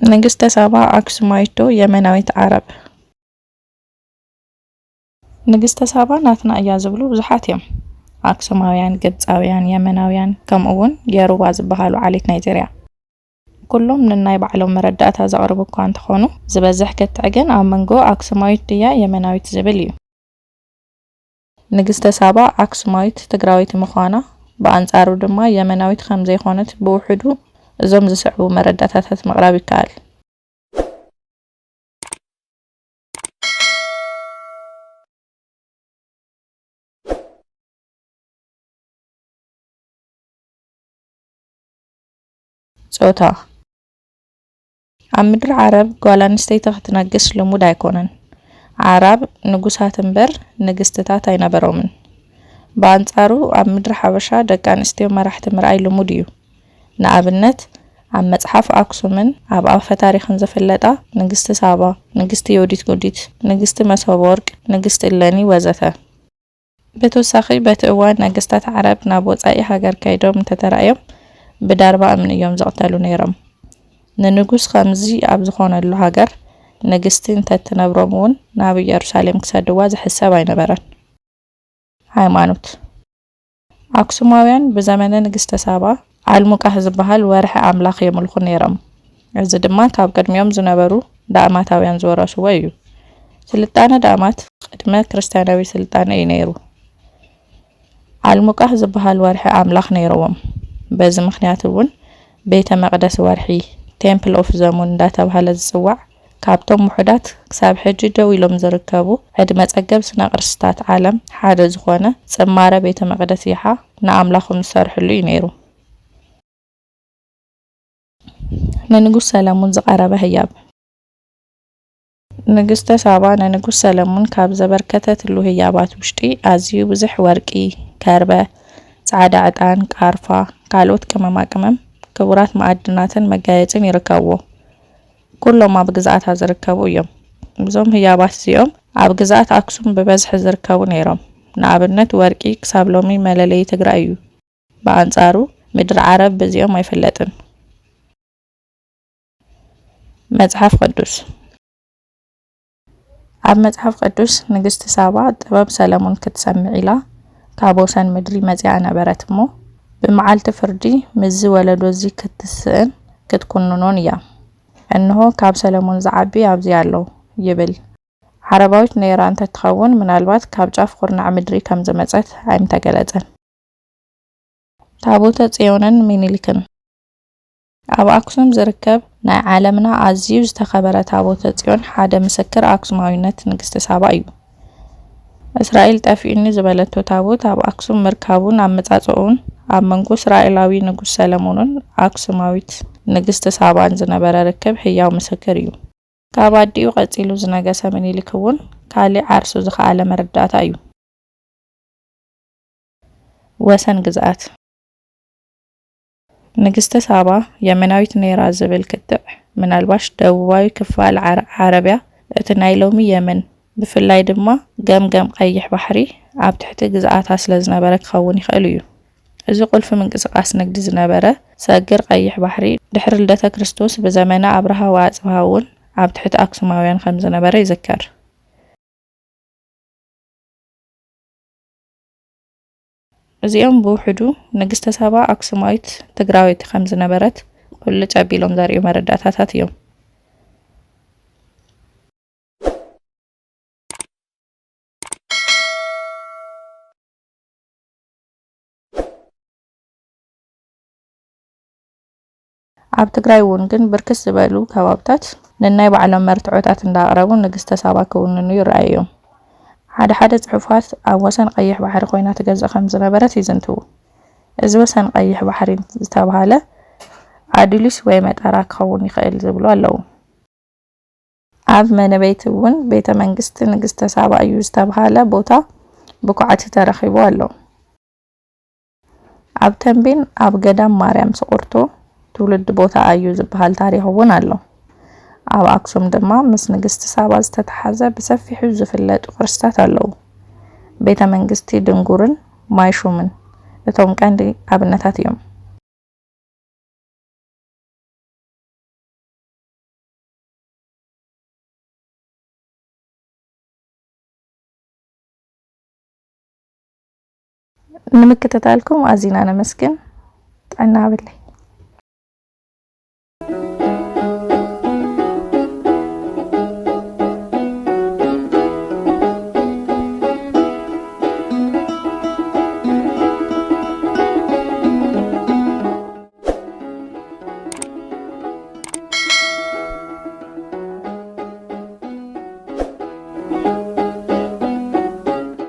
ንግስተ ሳባ ኣክሱማዊት ዶ የመናዊት ዓረብ? ንግስተ ሳባ ናትና እያ ዝብሉ ብዙሓት እዮም። ኣክሱማውያን፣ ግብፃውያን፣ የመናውያን፣ ከምኡ እውን የሩባ ዝበሃሉ ዓሌት ናይጄርያ። ኩሎም ንናይ ባዕሎም መረዳእታ ዘቕርቡ እኳ እንተኾኑ፣ ዝበዝሕ ክትዕ ግን ኣብ መንጎ ኣክሱማዊት ድያ የመናዊት ዝብል እዩ። ንግስተ ሳባ ኣክሱማዊት ትግራዊት ምዃና፣ ብኣንጻሩ ድማ የመናዊት ከም ዘይኮነት ብውሕዱ እዞም ዝስዕቡ መረዳእታታት ምቕራብ ይከኣል። ጾታ። ኣብ ምድሪ ዓረብ ጓል ኣንስተይቲ ክትነግስ ልሙድ ኣይኮነን። ኣዕራብ ንጉሳት እምበር ንግስትታት ኣይነበሮምን። ብኣንጻሩ ኣብ ምድሪ ሓበሻ ደቂ ኣንስትዮ መራሕቲ ምርኣይ ልሙድ እዩ። ንኣብነት ኣብ መጽሓፍ ኣክሱምን ኣብ ኣፈ ታሪኽን ዝፍለጣ ንግስቲ ሳባ፣ ንግስቲ ዮዲት ጉዲት፣ ንግስቲ መሶበ ወርቅ፣ ንግስቲ እሌኒ ወዘተ። ብተወሳኺ በቲ እዋን ነገስታት ዓረብ ናብ ወጻኢ ሃገር ከይዶም እንተተራእዮም ብዳርባ እምኒ እዮም ዝቕተሉ ነይሮም። ንንጉስ ከምዚ ኣብ ዝኾነሉ ሃገር ንግስቲ እንተትነብሮም እውን ናብ ኢየሩሳሌም ክሰድዋ ዝሕሰብ ኣይነበረን። ሃይማኖት። ኣክሱማውያን ብዘመነ ንግስተ ሳባ ኣልሙቃህ ዝበሃል ወርሒ ኣምላኽ የምልኹ ነይሮም። እዚ ድማ ካብ ቅድሚኦም ዝነበሩ ዳእማታውያን ዝወረስዎ እዩ። ስልጣነ ዳእማት ቅድመ ክርስትያናዊ ስልጣነ እዩ ነይሩ። ኣልሙቃህ ዝበሃል ወርሒ ኣምላኽ ነይረዎም። በዚ ምኽንያት እውን ቤተ መቕደስ ወርሒ፣ ቴምፕል ኦፍ ዘሙን እንዳተባህለ ዝጽዋዕ፣ ካብቶም ውሑዳት ክሳብ ሕጂ ደው ኢሎም ዝርከቡ ዕድመ ጸገብ ስነ ቅርስታት ዓለም ሓደ ዝኾነ ጽማረ ቤተ መቕደስ ይሓ ንኣምላኾም ዝሰርሕሉ እዩ ነይሩ። ንንጉስ ሰለሙን ዝቐረበ ህያብ። ንግስተ ሳባ ንንጉስ ሰለሙን ካብ ዘበርከተትሉ ህያባት ውሽጢ ኣዝዩ ብዙሕ ወርቂ፣ ከርበ፣ ጻዕዳ ዕጣን፣ ቃርፋ፣ ካልኦት ቅመማ ቅመም፣ ክቡራት መኣድናትን መጋየጽን ይርከብዎ። ኩሎም ኣብ ግዝኣታ ዝርከቡ እዮም። እዞም ህያባት እዚኦም ኣብ ግዝኣት ኣክሱም ብበዝሒ ዝርከቡ ነይሮም። ንኣብነት ወርቂ ክሳብ ሎሚ መለለዪ ትግራይ እዩ። ብኣንጻሩ ምድሪ ዓረብ በዚኦም ኣይፍለጥን። መጽሓፍ ቅዱስ። ኣብ መጽሓፍ ቅዱስ ንግስቲ ሳባ ጥበብ ሰለሙን ክትሰምዕ ኢላ ካብ ወሰን ምድሪ መጺኣ ነበረት እሞ፣ ብመዓልቲ ፍርዲ ምስዚ ወለዶ እዚ ክትስእን ክትኩንኖን እያ። እንሆ ካብ ሰለሙን ዝዓቢ ኣብዚ ኣሎ ይብል። ዓረባዊት ነይራ እንተትኸውን ምናልባት ካብ ጫፍ ኩርናዕ ምድሪ ከም ዝመጸት ኣይምተገለጸን። ታቦተ ጽዮንን ሚኒሊክን። ኣብ ኣክሱም ዝርከብ ናይ ዓለምና ኣዝዩ ዝተኸበረ ታቦተ ጽዮን ሓደ ምስክር ኣክሱማዊነት ንግስቲ ሳባ እዩ። እስራኤል ጠፊኡኒ ዝበለቶ ታቦት ኣብ ኣክሱም ምርካቡን ኣመጻጽኡን ኣብ መንጎ እስራኤላዊ ንጉስ ሰለሙንን ኣክሱማዊት ንግስቲ ሳባን ዝነበረ ርክብ ህያው ምስክር እዩ። ካብ ኣዲኡ ቀጺሉ ዝነገሰ ምኒልክ እውን ካሊእ ዓርሱ ዝኸኣለ መረዳእታ እዩ። ወሰን ግዝኣት። ንግስቲ ሳባ የመናዊት ነይራ ዝብል ክትዕ ምናልባሽ ደቡባዊ ክፋል ዓረ-፣ ዓረብያ፣ እቲ ናይ ሎሚ የመን፣ ብፍላይ ድማ ገምገም ቀይሕ ባሕሪ ኣብ ትሕቲ ግዝኣታ ስለ ዝነበረ ክኸውን ይኽእል እዩ። እዚ ቁልፊ ምንቅስቓስ ንግዲ ዝነበረ ሰግር ቀይሕ ባሕሪ ድሕሪ ልደተ ክርስቶስ ብዘመነ ኣብርሃ ወኣጽብሃ እውን ኣብ ትሕቲ ኣክሱማውያን ከም ዝነበረ ይዝከር። እዚኦም ብውሕዱ ንግስተ ሳባ ኣክሱማዊት ትግራወይቲ ከም ዝነበረት ቁልጭ ኣቢሎም ዘርእዩ መረዳእታታት እዮም። ኣብ ትግራይ እውን ግን ብርክት ዝበሉ ከባብታት ነናይ ባዕሎም መርትዖታት እንዳቕረቡ ንግስተ ሳባ ክውንኑ ይረኣዩ እዮም። ሓደ ሓደ ጽሑፋት ኣብ ወሰን ቀይሕ ባሕሪ ኮይና ትገዝእ ከም ዝነበረት ይዝንትዉ። እዚ ወሰን ቀይሕ ባሕሪ ዝተብሃለ ኣዱሊስ ወይ መጠራ ክኸውን ይኽእል ዝብሉ ኣለዉ። ኣብ መነበይቲ እውን ቤተ መንግስቲ ንግስተ ሳባ እዩ ዝተብሃለ ቦታ ብኳዕቲ ተረኺቡ ኣሎ። ኣብ ተምቤን ኣብ ገዳም ማርያም ስቑርቶ ትውልዲ ቦታ እዩ ዝበሃል ታሪኽ እውን ኣሎ። ኣብ ኣክሱም ድማ ምስ ንግስቲ ሳባ ዝተተሓዘ ብሰፊሑ ዝፍለጡ ቅርስታት ኣለዉ። ቤተ መንግስቲ ድንጉርን ማይ ሹምን እቶም ቀንዲ ኣብነታት እዮም። ንምክትታልኩም ኣዚና ነመስግን። ጥዕና ሃበለይ።